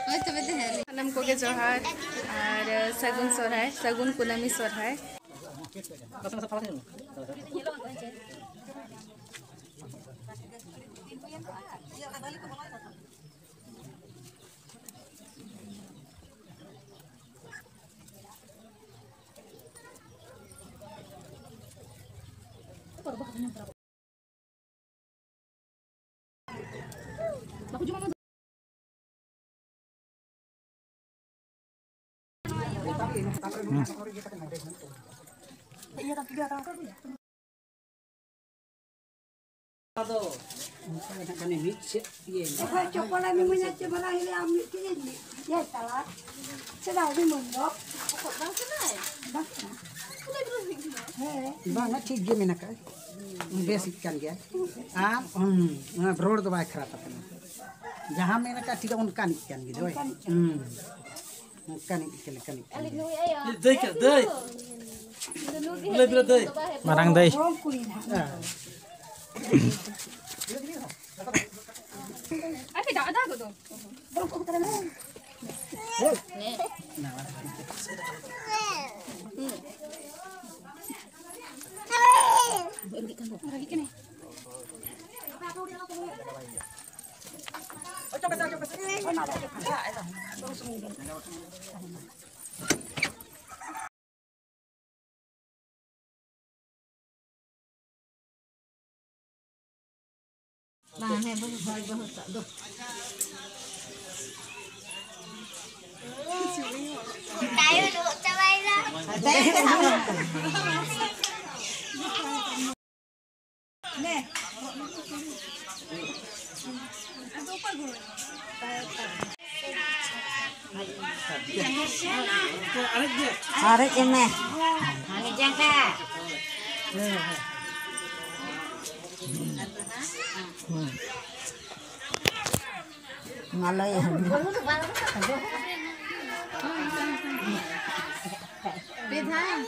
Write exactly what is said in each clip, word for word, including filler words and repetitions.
ᱦᱳᱭ, ᱛᱚᱵᱮ ᱛᱟᱦᱮᱸ ᱥᱟᱱᱟᱢ ᱠᱚᱜᱮ ᱡᱚᱦᱟᱨ ᱟᱨ ᱥᱟᱹᱜᱩᱱ ᱥᱚᱨᱦᱟᱭ, ᱥᱟᱹᱜᱩᱱ ᱠᱩᱱᱟᱹᱢᱤ ᱥᱚᱨᱦᱟᱭ᱾ ᱟᱫᱚ ᱚᱱᱠᱟ ᱜᱮ ᱱᱟᱜ ᱠᱷᱟᱱ ᱢᱤᱫ ᱥᱮᱫ ᱤᱭᱟᱹ ᱮᱱᱟ᱾ ᱦᱳᱭ, ᱪᱚᱯᱚᱞᱮᱢ ᱤᱢᱟᱹᱧᱟ ᱪᱮ ᱵᱟᱞᱟ ᱦᱤᱞᱳᱜ ᱟᱢ ᱢᱤᱫᱴᱮᱡ ᱤᱧ ᱤᱭᱟᱹ ᱛᱟᱞᱟ᱾ ᱥᱮᱫᱟᱭ ᱩᱱᱤ ᱢᱚᱱ ᱫᱚ᱾ ᱵᱟᱝ ᱠᱟᱱᱟ᱾ ᱦᱮᱸ᱾ ᱵᱟᱝᱟ, ᱴᱷᱤᱠ ᱜᱮ ᱢᱮᱱᱟᱜ ᱟᱠᱟᱫ᱾ ᱵᱮᱥᱤᱜ ᱠᱟᱱ ᱜᱮᱭᱟ᱾ ᱟᱨ, ᱦᱩᱸ, ᱚᱱᱟ ᱨᱚᱲ ᱫᱚ ᱵᱟᱭ ᱠᱷᱟᱨᱟᱯ ᱟᱠᱟᱱᱟ᱾ ᱡᱟᱦᱟᱸ ᱢᱮᱱ ᱟᱠᱟᱫ ᱴᱷᱤᱠ ᱚᱱᱠᱟᱱᱤᱡ ᱠᱟᱱ ᱜᱮ ᱫᱚᱭ᱾ ᱚᱱᱠᱟᱱᱤᱡ ᱠᱟᱱ ᱦᱩᱸ᱾ ᱚᱱᱠᱟᱱᱤᱡ ᱞᱮᱠᱟᱱᱤᱡ ᱠᱟᱱ ᱜᱮ᱾ ᱫᱟᱹᱭ ᱠᱟᱱᱟ, ᱫᱟᱹᱭ᱾ ᱫᱩᱞᱟᱹᱭ ᱵᱤᱨᱟ ᱫᱟᱹᱭ᱾ ᱢᱟᱨᱟᱝ ᱫᱟᱹᱭ᱾ ᱦᱮᱸ᱾ ᱟᱨ ᱠᱟᱹᱡ ᱫᱟᱜ ᱫᱟᱜ ᱠᱚᱫᱚ᱾ ᱵᱟᱝ, ᱦᱮᱸ, ᱵᱟᱹᱦᱩ, ᱦᱳᱭ, ᱵᱟᱹᱦᱩ ᱥᱟᱜ ᱫᱚ᱾ ᱛᱟᱭᱚᱢ ᱫᱚ ᱪᱟᱵᱟᱭᱮᱱᱟ᱾ ᱟᱨᱮᱡ ᱮᱢᱮ᱾ ᱦᱟᱱᱮ ᱡᱟᱸᱜᱟ᱾ ᱢᱟ ᱞᱟᱹᱭ ᱢᱮ᱾ ᱯᱮ ᱫᱷᱟᱣ᱾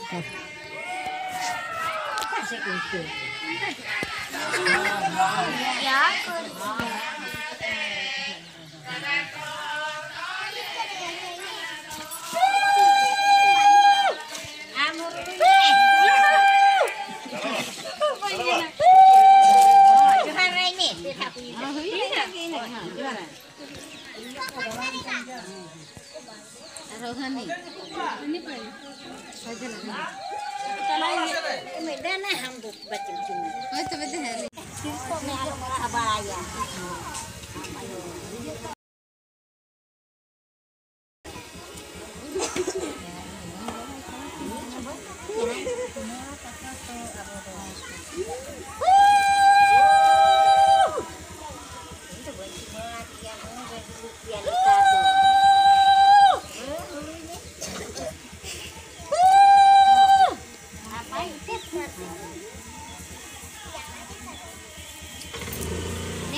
क्या करती है?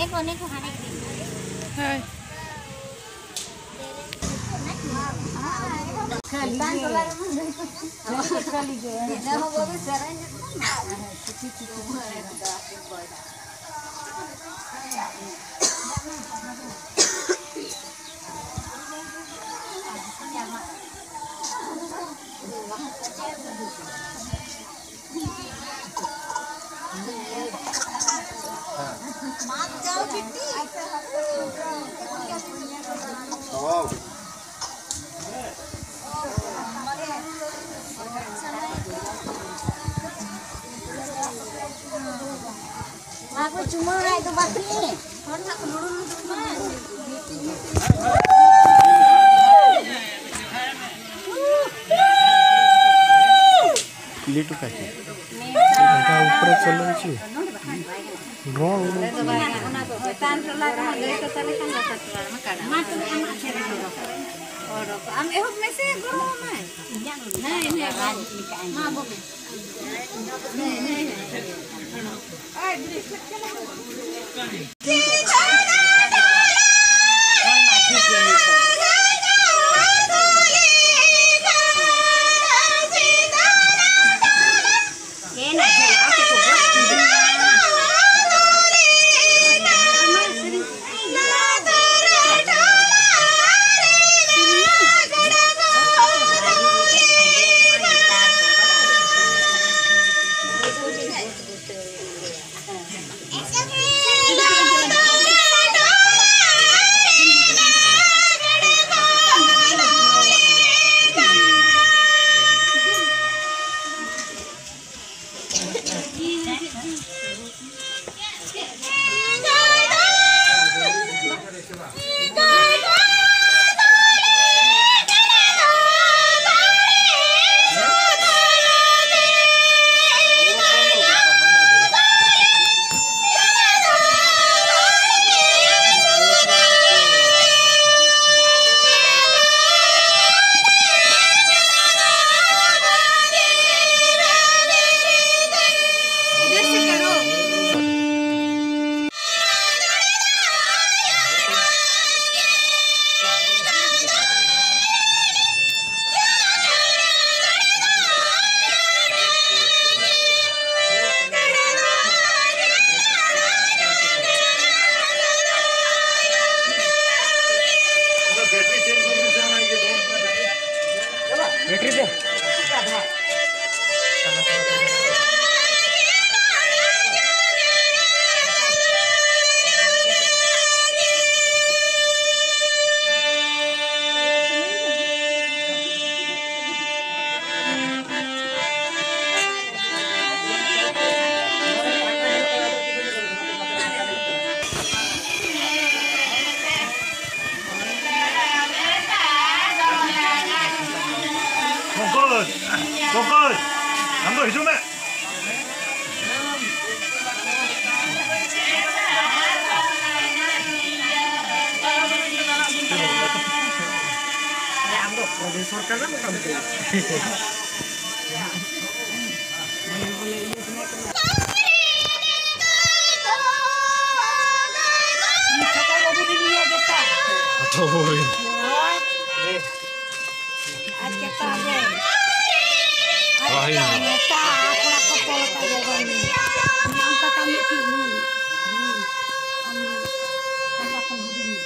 देखो, देखो, खाने के लिए। ᱦᱳᱭ᱾ ᱢᱟ ᱠᱚ ᱪᱩᱢᱟᱹᱲᱟᱭ ᱫᱚ ᱵᱟᱹᱠᱨᱤ᱾ ᱞᱤᱴᱩ ᱠᱟᱪᱤ᱾ ᱮᱴᱟᱜ ᱩᱯᱨᱮ ᱪᱟᱞᱟᱣ ᱦᱚᱪᱚ᱾ ᱰᱨᱳᱱ ᱩᱰᱩᱠ ᱦᱚᱪᱚ᱾ ᱚᱱᱟ ᱫᱚ ᱪᱮᱛᱟᱱ ᱴᱚᱞᱟ ᱨᱮᱦᱚᱸ ᱞᱟᱹᱭ ᱠᱟᱛᱟ ᱞᱮᱠᱷᱟᱱ ᱞᱟᱛᱟᱨ ᱴᱚᱞᱟ ᱨᱮᱢᱟ ᱠᱟᱰᱟ᱾ ᱢᱟ ᱛᱚᱵᱮ ᱟᱢᱟᱜ ᱥᱮᱨᱮᱧ ᱚᱰᱚᱠ᱾ ᱚᱰᱚᱠ᱾ ᱟᱢ ᱮᱦᱚᱵ ᱢᱮᱥᱮ, ᱜᱚᱲᱚ ᱟᱢᱟᱭ᱾ ᱤᱧᱟᱹᱜ ᱱᱚᱰᱮ ᱱᱮ, ᱱᱮ, ᱨᱟᱡᱽ ᱞᱮᱠᱟ ᱟᱸᱡᱚᱢ᱾ ᱢᱟ ᱵᱟᱹᱵᱩ᱾ ᱱᱮ, ᱱᱮ, ᱱᱮ᱾ ᱵᱮᱴᱨᱤ ᱛᱮ᱾ ᱯᱚᱝᱠᱚᱡᱽ, ᱯᱚᱝᱠᱚᱡᱽ, ᱟᱢ ᱫᱚ ᱦᱤᱡᱩᱜ ᱢᱮ᱾ ᱟᱢ ᱫᱚ ᱯᱨᱚᱫᱮᱥ ᱥᱚᱨᱠᱟᱨ ᱨᱮ ᱢᱚᱴᱟᱢᱩᱴᱤ᱾ ᱦᱳᱭ᱾ ᱟᱨ ᱪᱮᱛᱟᱱ ᱨᱮ᱾ ᱟᱨ ᱪᱮᱛᱟᱱ ᱨᱮ᱾ ᱟᱠᱚᱲᱟ ᱠᱚ ᱛᱚᱞ ᱟᱠᱟᱫ ᱡᱟᱭᱜᱟ ᱨᱮ᱾ ᱧᱟᱢ ᱠᱟᱛᱮ ᱢᱤᱫᱴᱤᱡ ᱱᱩᱭ᱾ ᱱᱩᱭ᱾ ᱟᱢ ᱟᱯᱟ ᱠᱷᱚᱱ ᱦᱩᱰᱤᱧ᱾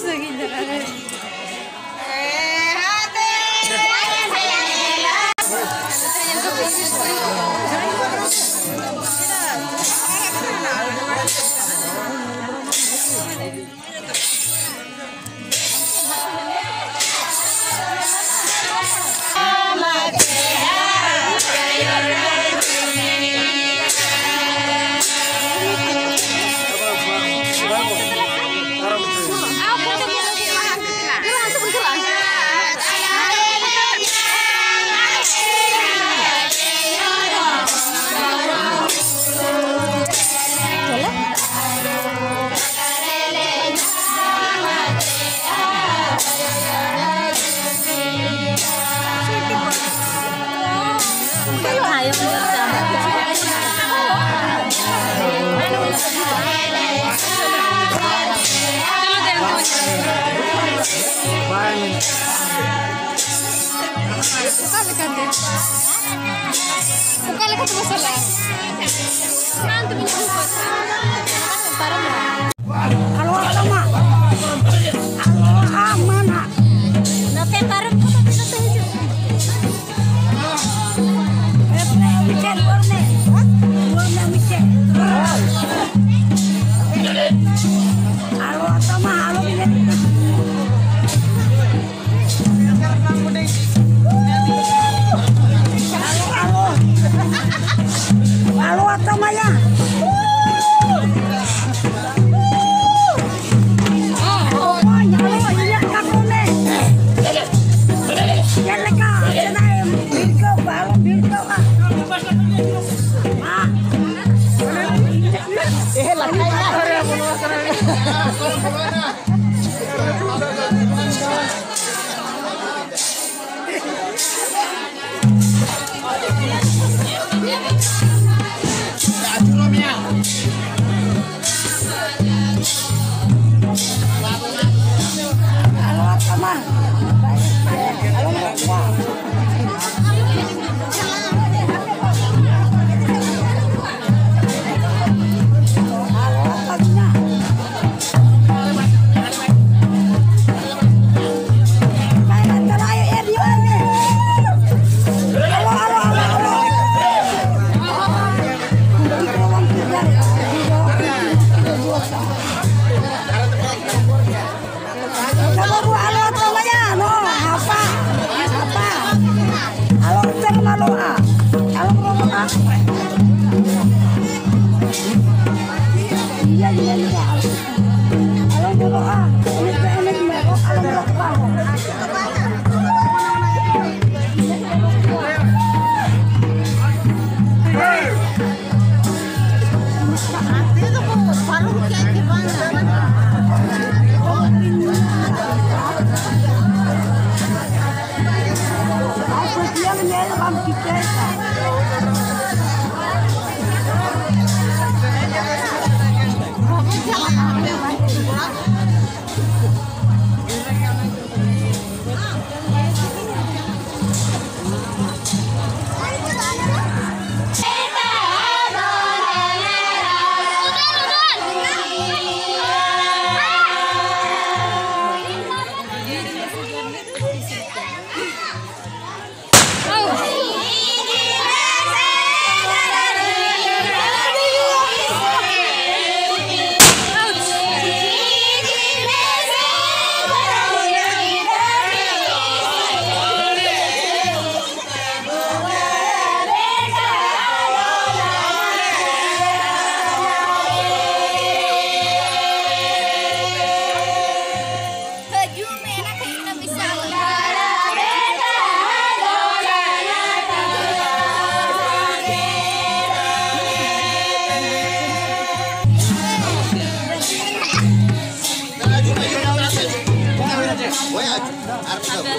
ᱥᱟᱺᱜᱤᱧ ᱫᱷᱟᱨᱟ ᱨᱮ᱾ ᱚᱠᱟ ᱞᱮᱠᱟᱛᱮ? ᱚᱠᱟ ᱞᱮᱠᱟᱛᱮ ᱢᱟᱥᱟᱞᱟ? ᱚᱱᱟ ᱛᱮ ᱵᱤᱱ ᱟᱹᱜᱩ ᱠᱚᱣᱟ᱾ ᱯᱟᱨᱚᱢᱚᱜᱼᱟ᱾ ᱟᱞᱚ ᱟᱛᱟᱢᱟ᱾ ᱟᱞᱚ ᱟᱢᱟᱱᱟ᱾ ᱱᱚᱛᱮ ᱯᱟᱨᱚᱢ ᱠᱚᱫᱚ ᱯᱮ ᱱᱚᱛᱮ ᱦᱤᱡᱩᱜ ᱯᱮ᱾ ᱮ, ᱢᱤᱫᱴᱮᱱ ᱨᱩᱣᱟᱹᱲ ᱢᱮ᱾ ᱨᱩᱣᱟᱹᱲ ᱢᱮ ᱢᱤᱫᱴᱮᱱ᱾ ᱟᱞᱚ ᱟᱛᱟᱢᱟ, ᱟᱞᱚ ᱵᱤᱱ ᱟᱞᱚ, ᱟᱞᱚ ᱟᱛᱟᱢᱟᱭᱟ᱾ ᱚᱠᱚᱭ ᱟᱞᱚ ᱤᱭᱟᱹ ᱠᱟᱠᱚ ᱢᱮ᱾ ᱪᱮᱫ ᱞᱮᱠᱟ ᱥᱮᱫᱟᱭ ᱵᱷᱤᱲᱠᱟᱹᱣ ᱠᱚ ᱟᱞᱚ ᱵᱷᱤᱲᱠᱟᱹᱣᱟ᱾ ᱢᱟ᱾ ᱵᱟᱹᱵᱩ, ᱟᱞᱚ ᱛᱚᱞᱟᱭᱟ, ᱱᱚᱣᱟ ᱦᱟᱯᱟ, ᱦᱟᱯᱟ᱾ ᱟᱞᱚ ᱩᱛᱟᱹᱨ ᱢᱟᱞᱚᱜᱼᱟ᱾ ᱟᱞᱚᱢ ᱨᱚᱜᱚᱜᱼᱟ᱾ ᱤᱭᱟᱹ, ᱤᱭᱟᱹ, ᱤᱭᱟᱹ, ᱟᱞᱚ᱾ ᱟᱞᱚᱢ ᱨᱚᱜᱚᱜᱼᱟ᱾ ᱮᱱᱮᱡ ᱫᱚ ᱮᱱᱮᱡ ᱢᱮ, ᱨᱚᱜ ᱟᱞᱚᱢ ᱨᱚᱜᱚᱜᱼᱟ᱾ ᱦᱟᱱᱛᱮ ᱫᱚᱠᱚ ᱯᱟᱨᱚᱢ ᱠᱮᱫ ᱜᱮ ᱵᱟᱝ᱾ ᱟᱨ ᱯᱟᱹᱛᱭᱟᱹᱣ ᱧᱮᱞ ᱵᱟᱢ ᱴᱷᱤᱠᱟᱹᱭᱮᱫᱟ᱾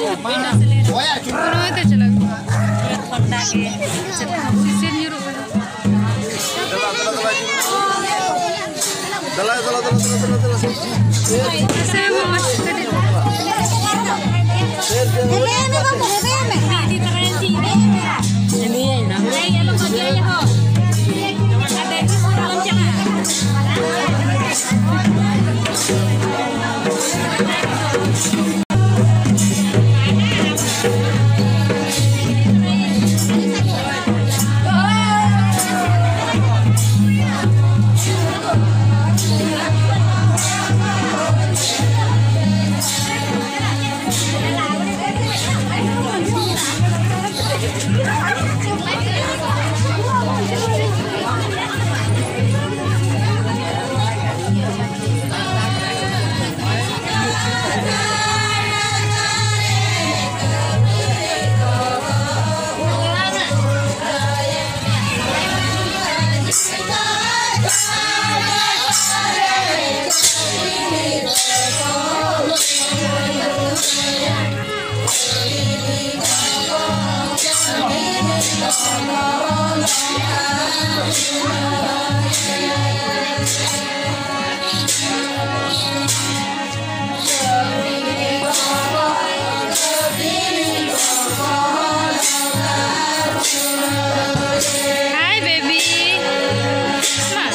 ᱨᱚᱦᱚᱭ ᱛᱮ ᱪᱟᱞᱟᱜ ᱦᱩᱭᱩᱜᱼᱟ᱾ ᱴᱷᱟᱱᱰᱟ ᱜᱮ᱾ ᱥᱤᱥᱤᱨ ᱧᱩᱨᱩᱜ ᱠᱟᱱᱟ᱾ ᱫᱮᱞᱟ, ᱫᱮᱞᱟ, ᱫᱮᱞᱟ, ᱦᱤᱡᱩᱜ ᱢᱮ᱾ ᱫᱮᱞᱟ, ᱫᱮᱞᱟ, ᱫᱮᱞᱟ, ᱫᱮᱞᱟ, ᱫᱮᱞᱟ, ᱫᱮᱞᱟ᱾ ᱥᱮ ᱵᱟᱵᱟ, ᱠᱟᱹᱴᱤᱡ᱾ ᱤᱫᱤ ᱛᱚᱨᱟᱭᱟ ᱪᱮᱫ? ᱤᱫᱤᱭᱟᱭ ᱱᱟ᱾ ᱦᱮᱸ, ᱟᱞᱚᱢ ᱵᱟᱹᱜᱤᱭᱟ ᱦᱚᱸ᱾ ᱟᱨ ᱰᱟᱹᱝᱨᱤ ᱠᱚ ᱟᱞᱚᱢ ᱪᱟᱞᱟᱜᱼᱟ᱾ Hi, baby. Ma.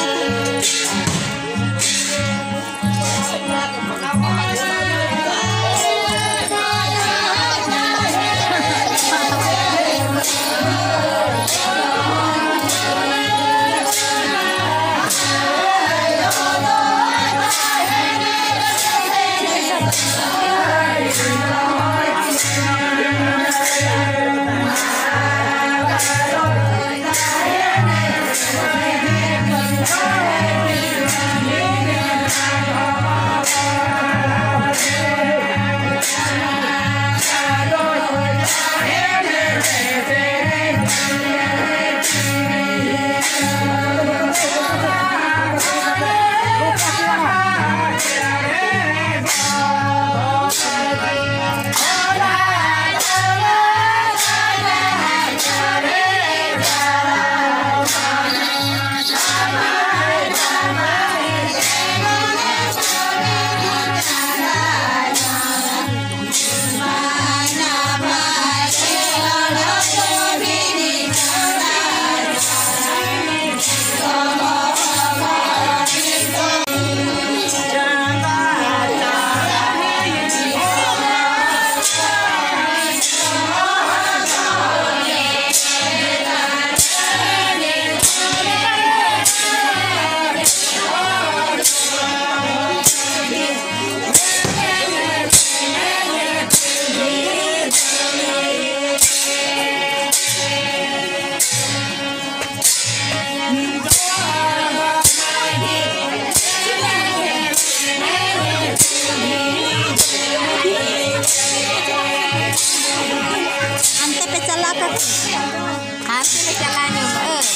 ᱪᱟᱞᱟᱣ ᱧᱚᱜᱚᱜ ᱟᱹᱧ᱾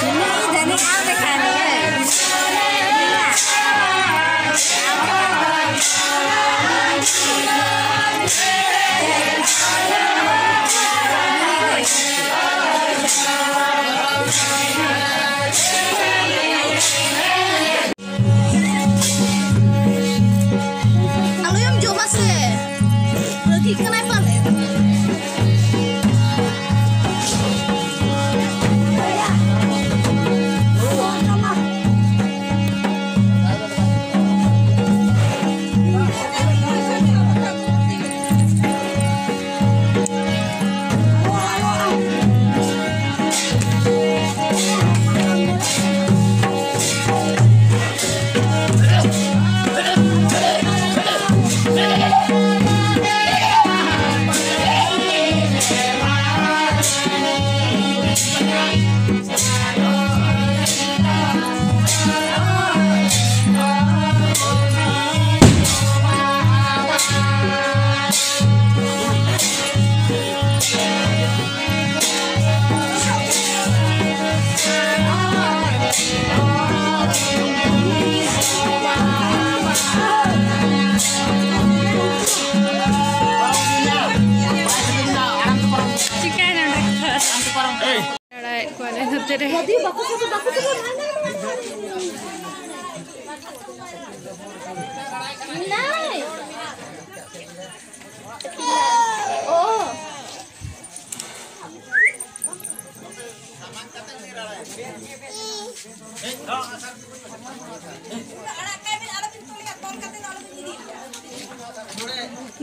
ᱩᱱᱤ ᱡᱟᱹᱱᱤᱡ ᱟᱢ ᱞᱮᱠᱟᱱ ᱜᱮ᱾ ᱟᱞᱚᱭᱟᱢ ᱡᱚᱢᱟ ᱥᱮ, ᱨᱟᱹᱜᱤᱜ ᱠᱟᱱᱟᱭ ᱯᱟᱞᱮ᱾ ᱪᱤᱠᱟᱹᱭᱮᱱᱟ ᱰᱟᱠᱛᱟᱨ? ᱞᱟᱲᱟᱭᱮᱫ ᱠᱚᱣᱟᱞᱮ ᱱᱚᱛᱮ ᱨᱮ᱾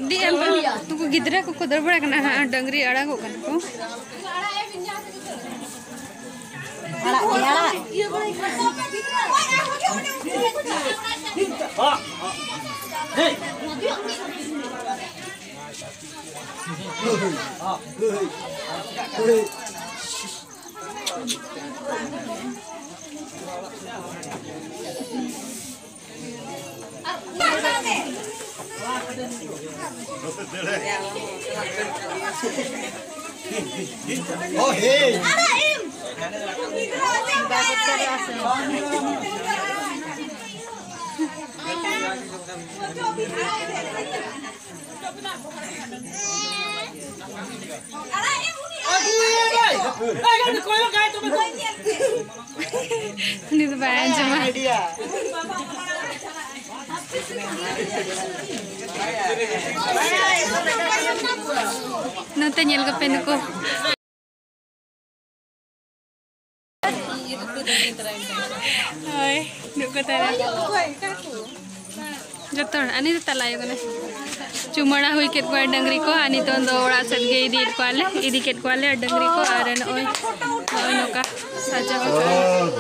ᱫᱤ, ᱩᱱᱠᱩ ᱜᱤᱫᱽᱨᱟᱹ ᱠᱚᱠᱚ ᱫᱟᱹᱲ ᱵᱟᱲᱟ ᱠᱟᱱᱟ ᱦᱟᱸᱜ, ᱰᱟᱹᱝᱨᱤ ᱟᱲᱟᱜᱚᱜ ᱠᱟᱱᱟ ᱠᱚ᱾ ᱟᱲᱟᱜ ᱜᱮ ᱟᱲᱟᱜ᱾ ᱩᱱᱤ ᱫᱚ ᱵᱟᱭ ᱟᱸᱡᱚᱢᱟ᱾ ᱱᱚᱛᱮ ᱧᱮᱞ ᱠᱚᱯᱮ ᱱᱩᱠᱩ᱾ ᱦᱳᱭ, ᱱᱩᱠᱩ ᱛᱟᱨᱟ᱾ ᱡᱚᱛᱚ ᱦᱚᱲ, ᱟᱹᱱᱤ ᱫᱚ ᱛᱟᱞᱟ ᱟᱭᱳ ᱠᱟᱱᱟᱭ᱾ ᱪᱩᱢᱟᱹᱲᱟ ᱦᱩᱭ ᱠᱮᱫ ᱠᱚᱣᱟ ᱰᱟᱹᱝᱨᱤ ᱠᱚ, ᱟᱨ ᱱᱤᱛᱚᱜ ᱫᱚ ᱚᱲᱟᱜ ᱥᱮᱫ ᱜᱮ ᱤᱫᱤᱭᱮᱫ ᱠᱚᱣᱟᱞᱮ, ᱤᱫᱤ ᱠᱮᱫ ᱠᱚᱣᱟᱞᱮ ᱰᱟᱹᱝᱨᱤ ᱠᱚ, ᱟᱨ ᱱᱚᱜᱼᱚᱭ, ᱱᱚᱜᱼᱚᱭ ᱱᱚᱝᱠᱟ ᱥᱟᱡᱟᱣ ᱟᱠᱟᱫ᱾